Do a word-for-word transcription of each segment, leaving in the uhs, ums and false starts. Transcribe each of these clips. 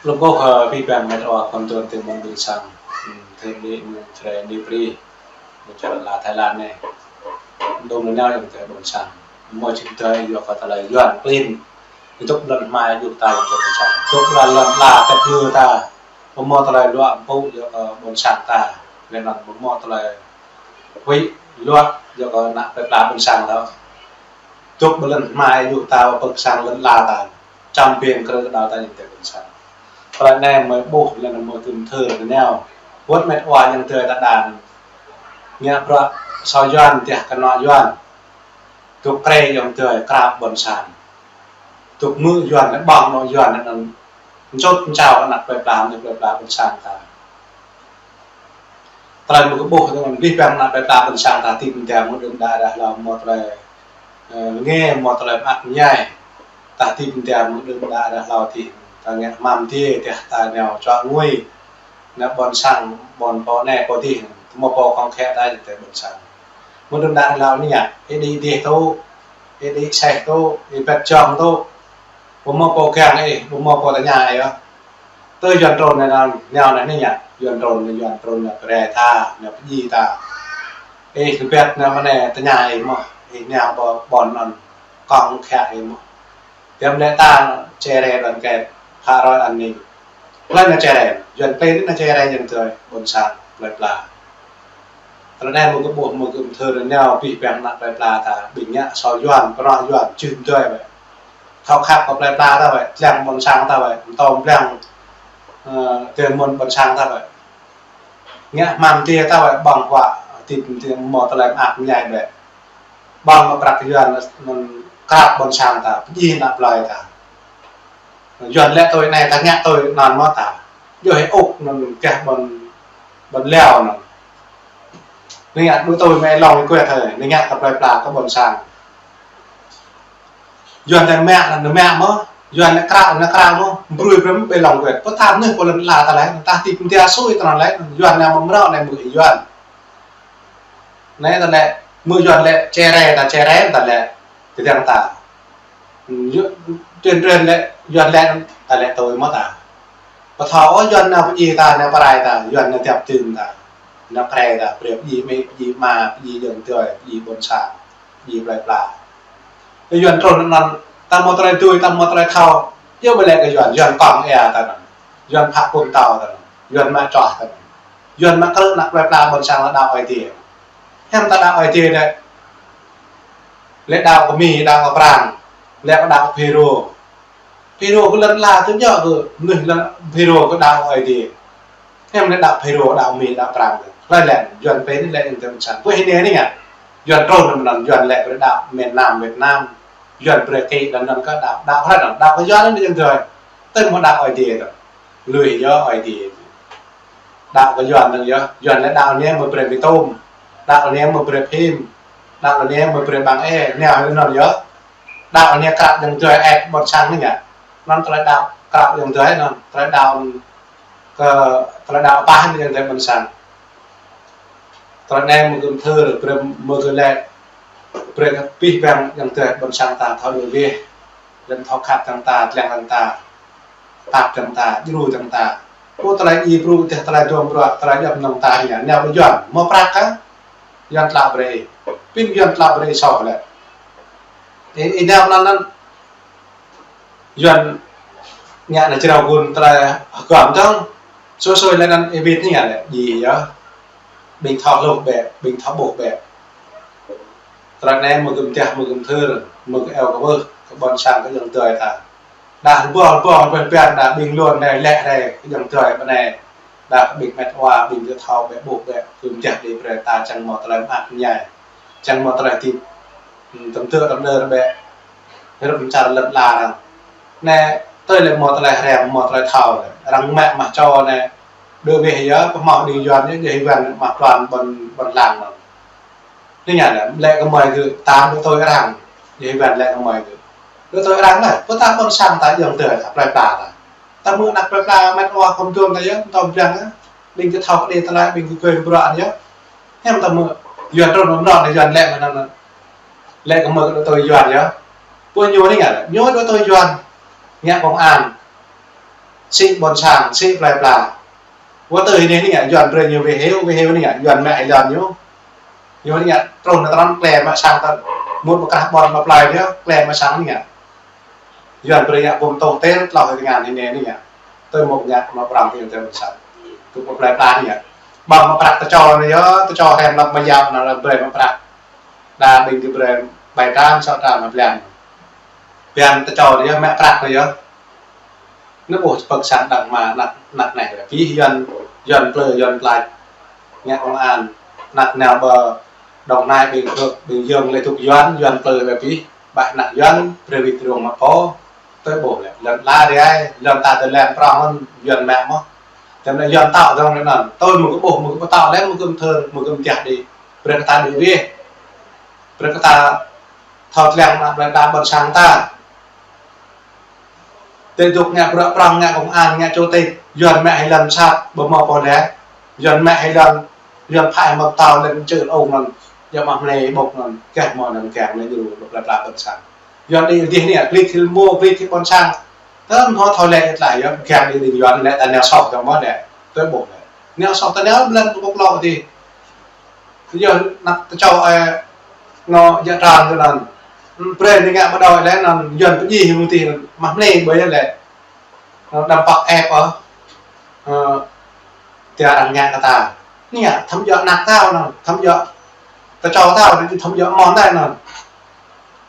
Lơ̆m kâo kơ pih păng met wa khŏm tuan tơ mơ̆ng ƀing sang, hm, tơ ni, hm, tơ ni pri, ƀing čar la Thái Lan anai. Dŏng nao yơ̆ng tơ ƀôn sang. Mơ̆ čih tơ yua kơ tơlơi Yuan klin. Tŭk lŏn hmai yua ta yơ̆ng tơ ƀôn sang. Tŭk lŏn lŏn la tơ yua ta. Mơ̆ mơ̆ tơlơi luă mpŭ yua kơ ƀôn sang ta. Lĕ lŏn mơ̆ mơ̆ tơlơi huĭ luă yua kơ ană plơi pla ƀôn sang ta. Tŭk ƀơi lŏn hmai yua ta pơk sang lŏn la ta. Čăm biên krư đao ta yơ̆ng tơ ƀôn sang. Tơlơi anai mơ̆ ƀuh lĕ mơ̆ kư̆m thơ kơ nao. Wơ̆t met wa yơ̆ng tơ ta đan. Ngă bruă asâo Yuan, tơdah kơ anŏ Yuan. Tŭk krê yơ̆ng tơ krăp ƀôn sang. Tŭk mư̆ Yuan lĕ ƀơ̆ng anŏ Yuan lĕ anŭn. Nčŭt nčao ană plơi pla, ană plơi pla ƀôn sang ta. Tơlơi mơ̆ kơ ƀuh tơ mơ̆ng pih păng ană plơi pla ƀôn sang ta tĭp mơ̆ng tơlơi mơ̆ đưm đă đah hlâo mơ̆ tơlơi, ơ, ngă mơ̆ tơlơi mơak mơñai. Ta tĭp mơ̆ng tơlơi mơ̆ đưm đă đah hlâo tĭp. Ta ngă hmam tĭp tơdah ta nao čuă ngui. Ană ƀôn sang, ƀôn pô anai pô adih, tơ mơ̆ pô kông khĕ ta yơ̆ng tơ ƀôn sang. Mơ̆ đưm đă đah hlâo anai ngă, ih đĭ dih tŭ, ih đĭ seh tŭ, ih pĕt čŏng tŭ. Ƀu mơ̆ pô kiăng ih, ƀu mơ̆ pô tơña ih yơh. Tơ Yuan trŭn anai nao, nao anai ngă, Yuan trŭn, Yuan trŭn nao kơ rai ta, nao pơdjai ta. Ih kơ pĕt nao mơ̆ anai tơña ih mơ̆, ih nao ƀơ ƀôn anŭn kông khĕ ih mơ̆. Tơdah lĕ ta čơrai đoàn kết, phá rối an ninh. Tơlơi nao čơrai, Yuan klin nao čơrai yơ̆ng tơ ƀôn sang plơi pla. Tơlơi anai mơ̆ kơ ƀuh mơ̆ kư̆m thơ nao pih păng ană plơi pla ta, ƀing ngă asâo Yuan, pơnŏ Yuan, čih tơlơi wơ̆t. Thâo khăp kơ plơi pla ta wơ̆t, lăng ƀôn sang ta wơ̆t, mơtô lăng, ơ, tơ mơ̆n ƀôn sang ta wơ̆t. Ngă hmam tĭp ta wơ̆t ƀơ̆ng huă, tĭp tĭp mơ̆ tơlơi mơak mơñai wơ̆t. Ƀơ̆ng mơ̆ prăk Yuan mơ̆n krăp ƀôn sang ta, pơdjai ană plơi ta. Yuan lĕ tui anai ta ngă tui anŭn mơ̆ ta. Yua hĭ ŭk anŭn kah ƀôn, ƀôn Lao anŭn. Anai ngă đu tui mơ̆ lŏng kuet hơi, anai ngă kơ plơi pla kơ ƀôn sang. Yuan lĕ mă, anŭn mă mơ̆, Yuan lĕ krăp, anŭn krăp mơ̆, brui brui mơ̆ ƀơi lŏng kuet. Pơtăm anai pô lŏn la ta lĕ, ta tĭp mơ̆ng tơlơi sui ta anŭn lĕ, Yuan anai mơ̆ mrâo anai mơ̆ Yuan. Anai ta lĕ, mơ̆ Yuan lĕ čơrai ta čơrai ta lĕ, tơdang ta. Yu-, tuen tuen lĕ, Yuan lĕ ta lĕ tui mơ̆ ta. Pơthâo ôh Yuan nao pơdjai ta, nao pơrai ta, Yuan nao djăp tơm ta. Nao krai ta, brơi pơdjai amĭ, pơdjai ama, pơdjai yơ̆ng tơi, pơdjai ƀôn sang, pơdjai plơi pla. Tơ Yuan trŭn anŭn, ta mơ̆ tơlơi tui, ta mơ̆ tơlơi thâo. Yua ƀơi lĕ kơ Yuan, Yuan kông ia ta anŭn. Yuan phă kông tâo ta anŭn. Yuan mă čoh ta anŭn. Yuan mă krư̆ ană plơi pla ƀôn sang lĕ đaŏ Ơi Adai. Hiam ta đaŏ Ơi Adai lĕ. Lĕ đaŏ kơ Mi, đaŏ kơ Prang, lĕ kơ đaŏ Phêrô. Phêrô kơ lŏn la tơ djơ̆ kơ mơnuih lŏn Phêrô kơ đaŏ Ơi Adai. Hiam lĕ đaŏ Phêrô, đaŏ Mi, đaŏ Prang. Hlơi lĕ, Yuan pĕ lĕ yơ̆ng tơ ƀôn sang. Pô hĭ anai ngă. Yuan trŭn anŭn, Yuan lĕ kơ đaŏ miền Nam Việt Nam. Yuan brơi kơ anŭn kơ đaŏ, đaŏ hlơi anŭn, đaŏ kơ Yuan anŭn yơ̆ng tơi. Tơ mơ̆ đaŏ Ơi Adai tơ. Lui yơh Ơi Adai. Đaŏ kơ Yuan anŭn yơh, Yuan lĕ đaŏ anai mơ̆ brơi Mơtôm, đaŏ anai mơ̆ brơi Phim, đaŏ anai mơ̆ brơi Bang Ê, nao anŭn yơh. Đaŏ anai krăp yơ̆ng tơi ĕp ƀôn sang anai ngă. Anŭn tơlơi đaŏ krăp yơ̆ng tơi anŭn, tơlơi đaŏ kơ, tơlơi đaŏ pah anai yơ̆ng tơi ƀôn sang. Tơlơi anai mơ̆ kư̆m thơ, brơi mơ̆ kơ lĕ, brơi kơ pih păng yơ̆ng tơi ƀôn sang ta thâo lui wih, lĕ thâo khăp tơ̆ng ta, tlăng tơ̆ng ta. Tap tơ̆ng ta, djru tơ̆ng ta. Ơ tơlơi ih brŭ tơh tơlơi duăm bruă, tơlơi djŏp mơnơ̆ng ta anai, nao ƀơi Yuan, mơ̆ prăk kơ? Yuan tlă brơi. Pĭn Yuan tlă brơi soh lĕ. Ih, ih nao anŭn anŭn. Yuan ngă anai jrao gun tơlơi hơgŏm dơ̆ng. Sui sui lĕ anŭn ih ƀĭt anai lĕ, djơ̆ yơh. Ƀing thâo hluh bĕ, ƀing thâo ƀuh bĕ. Tơlơi anai mơ̆ kư̆m tơh, mơ̆ kư̆m thơ, mơ̆ kơ eo kơ wơh, kơ ƀôn sang kơ yơ̆ng tơi ta. Đah rơbâo rơbâo rơbâo rơbâo đah ƀing lŏn anai lĕ anai kơ yơ̆ng tơi ƀơi anai. Đah ƀing met wa ƀing kơ thâo bĕ ƀuh bĕ kư̆m tơh đĭ brơi ta čang mơ̆ tơlơi mơak mơñai. Čang mơ̆ tơlơi tĭp, hm, tơm tơ tơm đơ bĕ. Hrup čar lŏn la arăng. Anai tơi lĕ mơ̆ tơlơi hrăm mơ̆ tơlơi thâo lĕ. Arăng mă mă čô anai. Đơ bĕ yơh, pơhmâo đĭ Yuan yơh, yơh Yuan mă pran ƀôn, ƀôn lan anŭn. Anai ngă lĕ, lĕ kơ mơi kơ tam đô tui arăng. Yơh Yuan lĕ kơ mơi kơ. Đô tui arăng lĕ, pơtă ƀôn sang ta yơ̆ng tơi ta, plơi pla ta. Ta mơ̆ ană plơi pla met wa khŏm duăm ta yơh, tơm jang yơh. Ƀing kơ thâo kơ đĭ tơlơi, ƀing kơ kơi bruă anai yơh. Hiam ta mơ̆, Yuan trŭn anŭn anŭn, Yuan lĕ mơ̆ anŭn anŭn. Lĕ kơ mơi kơ đô tui Yuan yơh. Pô ñu anai ngă lĕ, ñu đô tui Yuan. Ngă công an. Sĭ ƀôn sang, sĭ plơi pla. Wơ̆t tơ hĭ anai anai, Yuan brơi ñu wai hyu, wai hyu anai, Yuan mă hĭ lŏn ñu. Ñu anai, trŭn nao tơnăn klĕ mă sang tơ. Mŭt mă krah ƀôn mă plơi ñu, klĕ mă sang anai. Yuan brơi ñu ƀum tŏ tơl, tlâo hĭ tơngan anai anai. Tơ mŭt ñu mă prăm tơ ƀôn sang. Tŭ pơ plơi pla anai. Ƀơ̆ng mă prăk tơčô anai yơh, tơčô hrĕm lăp mă yap anŭn lăp brơi mă prăk. Đa ƀing gơ̆ brơi ƀai tran, sŏ tran mă blan. Blan tơčô anai yơh, mă prăk anai yơh. Anŭn ƀuh pơk sang đăng mă anăk, anăk anai lĕ pih Yuan, Yuan plơi, Yuan plai. Ngă công an, anăk nao ƀơ Đồng Nai ƀing gơ̆, ƀing Yuan lĕ tŭk Yuan, Yuan plơi lĕ pih. Ƀă anăk Yuan, brơi wĭt rông mă pô, tơ ƀuh lĕ. Lŏn la ri ai, lŏn ta tơ lĕ prong anŭn, Yuan mă mơ̆n. Tơm lĕ Yuan tŏ dơ̆ng lĕ anŭn. Tơ mơ̆ gơ̆ ƀuh, mơ̆ gơ̆ pơtŏ lĕ, mơ̆ gơ̆ mơthơr, mơ̆ gơ̆ mơtiah đĭ. Brơi kơ ta đĭ wih. Brơi kơ ta thâo tơlăng anăk plơi pla ƀôn sang ta. Tơ dŏ ngă bruă prong, ngă công an, ngă chủ tịch, Yuan mă hĭ lŏn sat, ƀu hmâo pô lĕ. Yuan mă hĭ lŏn, Yuan phă hĭ mă tâo lĕ čư̆ ung anŭn, Yuan mă mlei ƀŭk anŭn, keh mơ̆ anŭn keh mlei ñu, plơi pla ƀôn sang. Yuan đĭ dih anai, klĭ thil mô, klĭ thil ƀôn sang. Tơm hmâo thâo lĕ tlaih yơh, keh đĭ đĭ Yuan lĕ, ta nao soh tơm mơ̆ lĕ, tơ ƀuh lĕ. Nao soh ta nao blan ƀu ƀuh lŏ dih. Yơh anăk tơčô, ơ, anŏ jă tran kơ anŭn. Brơi anai ngă ƀu đôč lĕ anŭn Yuan pơdjai hĭ mơ̆ng tih anŭn. Mă mlei ƀơi yơh lĕ. Anŭn đăm păk ĕp ôh. Ơ, tia arăng ngă kơ ta. Anai, thâo djơ̆ anăk ta anŭn. Thâo djơ̆ tơčô ta anŭn, thâo djơ̆ mơ̆n ta anŭn.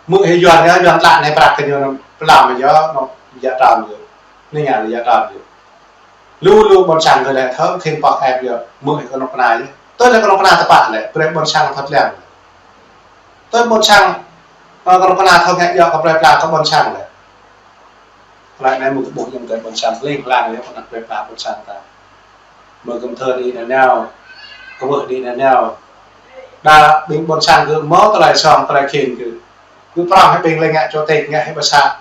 Mơ̆ hĭ Yuan yơh, Yuan tlă anai prăk kơ ñu anŭn. Pơlăm yơh, anŏ jă tran yơh. Anai ngă lĕ jă tran yơh. Lu lu ƀôn sang gơ̆ lĕ thâo khĭn păk ĕp yơh, mơ̆ hĭ kơnuk kơna yơh. Tui lĕ kơnuk kơna tơpă lĕ, brơi ƀôn sang thâo tơlăng. Tui ƀôn sang, ơ, kơnuk kơna thâo ngă yơh kơ plơi pla kơ ƀôn sang lĕ. Tơlơi anai mơ̆ gơ̆ ƀuh ayŏng adơi ƀôn sang, hling hlang yơh kơ anăk plơi pla ƀôn sang ta. Mơ̆ gơ̆ mơthơr đĭ nanao, kwưh đĭ nanao. Đa ƀing ƀôn sang gơ̆ hmâo tơlơi song tơlơi khĭn gơ̆. Gơ̆ prong hĭ ƀing lĕ ngă chủ tịch, ngă hĭ ƀă să.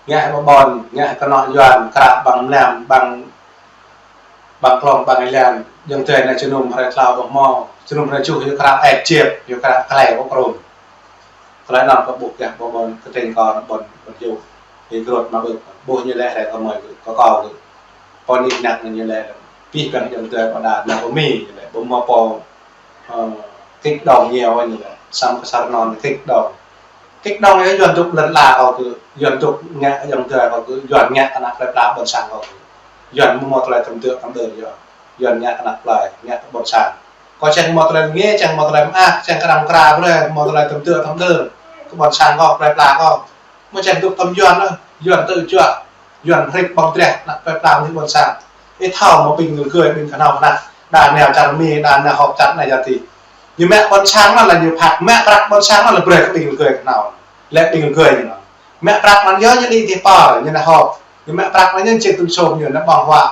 Ngă hĭ ƀă ƀôn, ngă hĭ kơnuk Yuan, krăp ƀăng mlam, ƀăng, ƀăng klông, ƀăng êlan. Ayŏng adơi anai jơnum hrơi tlâo ƀu hmâo, jơnum hrơi tơjuh yua krăp ĕp jep, yua krăp klei ƀu krŭm. Tơlơi anŭn kơ ƀuh gah ƀă ƀôn, kơtĭng kơ ƀôn, ƀôn yŭ. Ƀing grot mă ƀơ̆k, ƀuh ñu lĕ hrơi kơ mơi gơ̆, kơ kâo gơ̆. Pô nik nak ñu lĕ, pih ƀing ayŏng adơi ƀă đa, nao pơ Mi ñu lĕ, ƀu hmâo pô Ơ, kích động nhiều anh lĕ, samơ̆ kơ sa rơnŭk kích động. Kích động yơh Yuan dŏ lŏn la kâo gơ̆, Yuan dŏ ngă ayŏng adơi kâo gơ̆, Yuan ngă anăk plơi pla ƀôn sang kâo gơ̆. Yuan mơ̆ hmâo tơlơi tơm tơ̆ tơm đơr yơh. Yuan ngă anăk plơi, ngă kơ ƀôn sang. Kâo čang hmâo tơlơi ngă, čang hmâo tơlơi mơak, čang kơ arăng kra brơi, hmâo tơlơi tơm tơ̆ tơm đơr. Kơ ƀôn sang kâo, plơi pla kâo. Mơ̆ čang dŏ tơm Yuan yơh, Yuan tơ̆ juă, Yuan hrĭp ƀơ̆ng dreh, anăk plơi pla mơnuih ƀôn sang. Ih thâo mơ̆ ƀing gơ̆, ƀing kơhnâo kơhnăk, đa nao čar Mi, đa nao họp čar anai čar adih. Ñu mă ƀôn sang anŭn lĕ ñu phat, mă prăk ƀôn sang anŭn lĕ brơi kơ ƀing gơ̆ kơhnâo. Lĕ ƀing gơ̆ ñu anŭn. Mă prăk anŭn yơh ñu đĭ dih pơ, ñu nao họp. Ñu mă prăk anŭn yơh ñu čih tŭn sôm ñu nao ƀơ̆ng huă.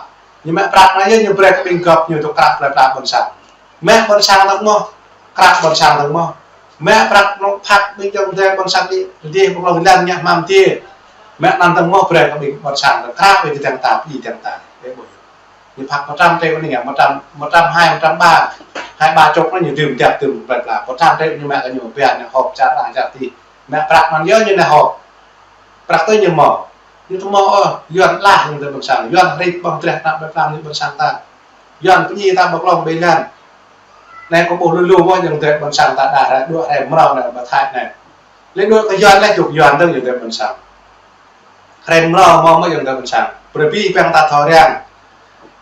Ñu mă prăk anŭn yơh ñu brơi kơ ƀing gơ̆p ñu tŭ krăp plơi pla ƀôn sang. Mă ƀôn sang tơ̆ng mơ̆, krăp ƀôn sang tơ̆ng mơ̆. Mă prăk anŭn phat ƀing ayŏng adơi ƀôn sang đĭ, đĭ ƀơ̆ng lŏng lăn ngă hmam dih. Mă anŭn tơ̆ng mơ̆ brơi kơ ƀing ƀôn sang tơ̆ng krăp ƀing kiăng ta, ƀing kiăng ta. Ơ ƀuh. Ñu phat một trăm triệu anai ngă, một trăm, một trăm hai, một trăm ba. Hai ba chục anai ñu dưm djăp dưm plơi pla. Một trăm triệu ñu mă kơ ñu biă ñu họp čar anai čar adih. Mă prăk anŭn yơh ñu nao họp. Prăk tơ ñu hmâo. Ñu tơ hmâo ôh, Yuan lah ayŏng adơi ƀôn sang. Yuan hrĭp ƀơ̆ng dreh anăk plơi pla mơnuih ƀôn sang ta. Yuan pơdjai ta ƀơ̆ng lŏng ƀơi lăn. Anai kâo ƀuh lu lu mơ̆ ayŏng adơi ƀôn sang ta đa rai, đuaĭ rai mrâo anai ƀă Thái anai. Lĕ đuaĭ kơ Yuan lĕ dŏ Yuan dơ̆ng ayŏng adơi ƀôn sang. Rai mrâo mơ̆ mơ̆ ayŏng adơi ƀôn sang. Brơi abih bang ta thâo răng.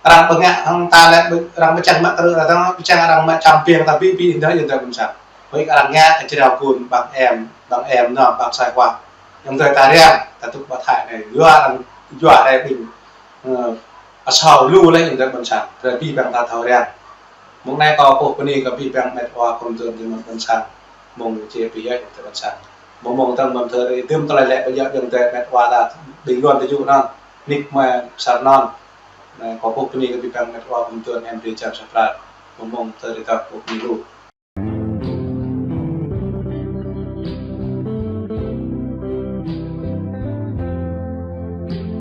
Arăng ƀu ngă hăng ta lĕ, arăng ƀu čang mă krư̆ ta, ƀu čang arăng mă čăm piêng ta abih bang ayŏng adơi ƀôn sang. Ƀơi arăng ngă kơ jrao kun ƀăng em, ƀăng em anŭn, ƀăng sai huă. Ayŏng adơi ta răng, ta dŏ ƀă Thái anai, yua arăng, yua rai ƀing, ơ, asâo lu lĕ ayŏng adơi ƀôn sang, brơi abih bang ta thâo răng. Mông anai kâo kơkuh bơni kơ abih bang met wa kơ mơ̆ng tơlơi jơnum ƀôn sang, mơ̆ng či pih yơh ayŏng adơi ƀôn sang. Mơ̆ng mơ̆ng tơ̆ng mơ̆ng tơ̆ng, tơm tơlơi lĕ ƀơi yơh ayŏng adơi met wa ta, ƀing Yuan tơjuh anŭn, nik mơ̆ sa rơnŭk. Anai, kâo kơkuh bơni kơ abih bang met wa kơ mơ̆ng tơlơi em ri čar sa prat. Mơ̆ng mơ̆ng tơlơi ta kơkuh bơni lu.